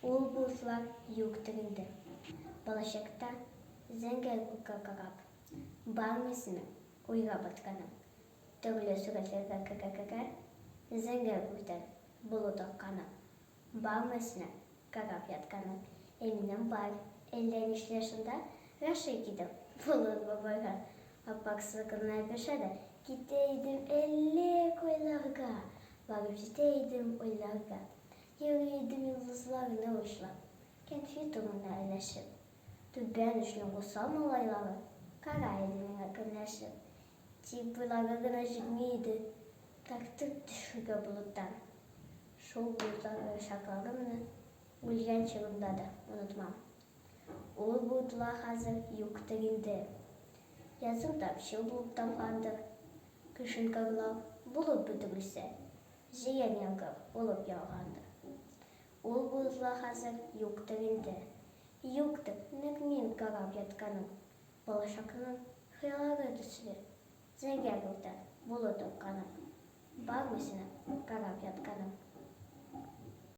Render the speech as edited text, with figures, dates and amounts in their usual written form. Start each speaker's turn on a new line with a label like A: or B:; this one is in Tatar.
A: Ул болытлар юктыр инде. Балачакта зәңгәр күккә карап, Бармы синең уйга батканың? Төрле сурәтләргә керә-керә, Зәңгәр күктән болыт акканың? Бармы синең карап ятканың? Ә минем бар. Әллә нишләр шунда Гашыйк идем болыт бабайга. Ап-ак сыкына ябыша да, Китә идем әллә кайларга, Барып җитә идем уйларга. Йөри идем йолдызларны учлап, Кәнфит урынына өләшеп. Түбән очның усал малайлары Карар иде миңа көнләшеп. Тик буйлары гына җитми иде Тартып төшергә болыттан. Шул болытлар чакларымны Үлгән чагымда да онытмам. Ул болытлар хәзер юктыр инде. Язын тамчы булып тамгандыр. Кышын карлар булып бөтерелсә, Җәен яңгыр булып яугандыр. Ул болытлар хәзер юктыр инде. Юктыр, нәкъ мин карап ятканым. Балачакның хыяллары төсле, Зәңгәр күктән болыт акканым. Бармы синең карап ятканың?